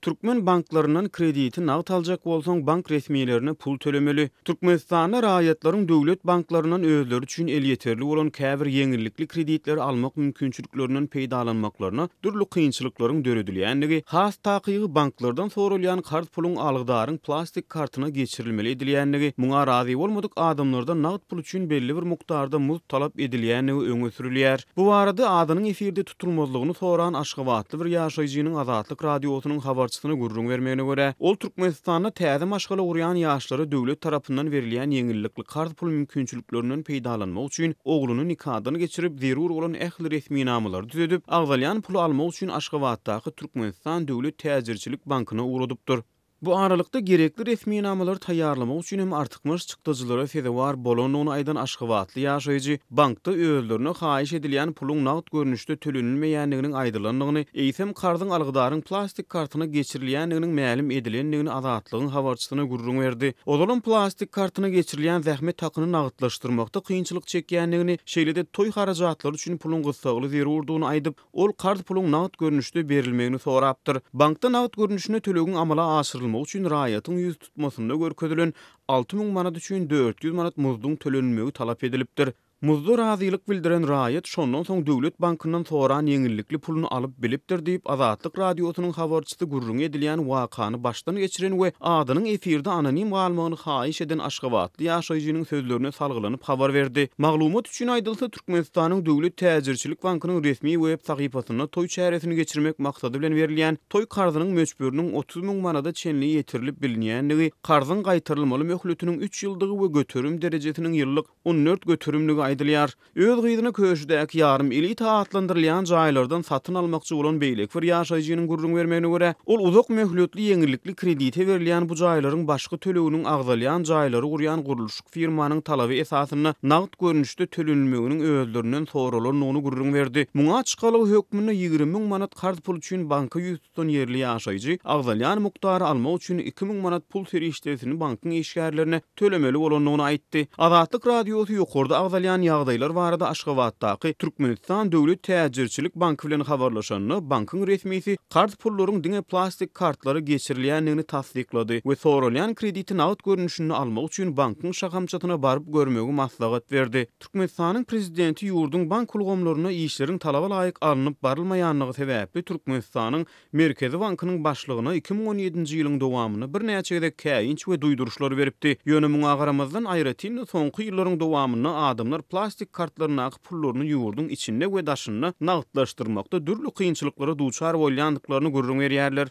Türkmen banklaryndan krediti nagt aljak bolsaň, bank resmilerine pul tölemeli. Türkmenistanda raýatlaryň döwlet banklaryndan özleri üçin elýeterli bolan käbir ýeňillikli kreditleri almak mümkinçiliklerinden peýdalanmaklaryna dürli kynçylyklaryň döredilýändigi, has takygy banklardan soralýan karz puluň algydaryň plastik kartyna geçirilmeli edilýändigi, muňa razy bolmadyk adamlardan nagt pul üçin belli bir mukdarda muzd talap edilýändigi öňe sürülýär. Bu barada adynyň efirde tutulmazlygyny soran aşgabatly bir ýaşaýjynyň Azatlyk Radiosynyň habarçysyna gürrüň bermegine görä, ol Türkmenistanda täze maşgala gurýan ýaşlara döwlet tarapyndan berilýän ýeňillikli karz pul mümkinçiliklerinden peýdalanmak üçin ogluny nikadan geçirip, zerur bolan ähli resminamalary düzedip, agzalýan puly almak üçin Aşgabatdaky Türkmenistan döwlet täjirçilik bankyna ugradypdyr. Bu aralykda, gerekli resminamalary taýýarlamak üçin hem artykmaç çykdajylara sezewar bolandygyny aýdan aşgabatly ýaşaýjy bankda özlerine haýyş edilýän puluň nagt görnüşde tölenilmeýändiginiň aýdylandygyny, eýsem karzyň algydaryň plastik kartyna geçirilýändiginiň mälim edilendigini Azatlygyň habarçysyna gürrüň berdi. Ozalam plastik kartyna geçirilýän zähmet hakyny nagtlaşdyrmakda kynçylyk çekýändigini, şeýle-de toý harajatlary üçin puluň gyssagly zerurdygyny aýdyp, Ol karz puluň nagt görnüşde berilmegini sorapdyr. Bankda nagt görnüşinde tölegiň amala aşyrylmagy üçin raýatyň ýüztutmasynda görkezilen 6000 manat üçin 400 manat muzduň tölenilmegi talap edilipdir. Muzda razylyk bildiren raýat şondan soň döwlet bankyndan soran ýeňillikli puluny alyp bilipdir diýip, Azatlyk Radiosynyň habarçysy gürrüňi edilýän wakany başdan geçiren we adynyň efirde anonim galmagyny haýyş eden aşgabatly ýaşaýjynyň sözlerine salgylanyp habar berdi. Maglumat üçin aýdylsa, Türkmenistanyň Döwlet täjirçilik bankynyň resmi web sahypasynda toý çäresini geçirmek maksady bilen berilýän toý karzynyň möçberiniň 30 müň manada çenli ýetirilip bilinýändigi, karzyň gaýtarylmaly möhletiniň üç ýyldygy we göterim derejesiniň ýyllyk 14 göterimligi aýdylýar. Öz gyzyny Köşüdäki ýarym elita atlandyrylýan jaýlardan satyn almakçy bolan beýleki bir ýaşaýjynyň gürrüň bermegine görä, ol uzak möhletli ýeňillikli kredite berilýän bu jaýlaryň başky töleginiň agzalýan jaýlary gurýan gurluşyk firmanyň talaby esasynda nagt görnüşde tölenilmeginiň özlerinden soralandygyny gürrüň berdi. Muňa çykalga hökmünde 20 müň manat karz pul üçin banka ýüz tutan ýerli ýaşaýjy agzalýan mukdary almak üçin 2000 manat pul serişdesini bankyň işgärlerine tölemeli bolandygyny aýtdy. Azatlyk Radiosy ýokarda agzalýan ýagdaýlar barada Aşgabatdaky Türkmenistan döwlet täjirçilik banky bilen habarlaşanda, bankyň resmisi karz pullaryň diňe plastik kartlara geçirilýändigini tassyklady we soralýan krediti nagt görnüşinde almak üçin bankyň şahamçasyna baryp görmegi maslahat berdi. Türkmenistanyň Prezidenti ýurduň bank ulgamlarynda işleriň talaba laýyk alnyp barylmaýanlygy sebäpli Türkmenistanyň Merkezi bankynyň başlygyna 2017-nji ýylyň dowamynda birnäçe gezek käýinç we duýduryşlar beripdi. Ýöne muňa garamazdan, aýratyn-da soňky ýyllaryň dowamynda adamlar plastik kartlaryndaky pullaryny ýurduň içinde we daşynda nagtlaşdyrmakda dürli kynçylyklara duçar bolýandyklaryny gürrüň berýärler.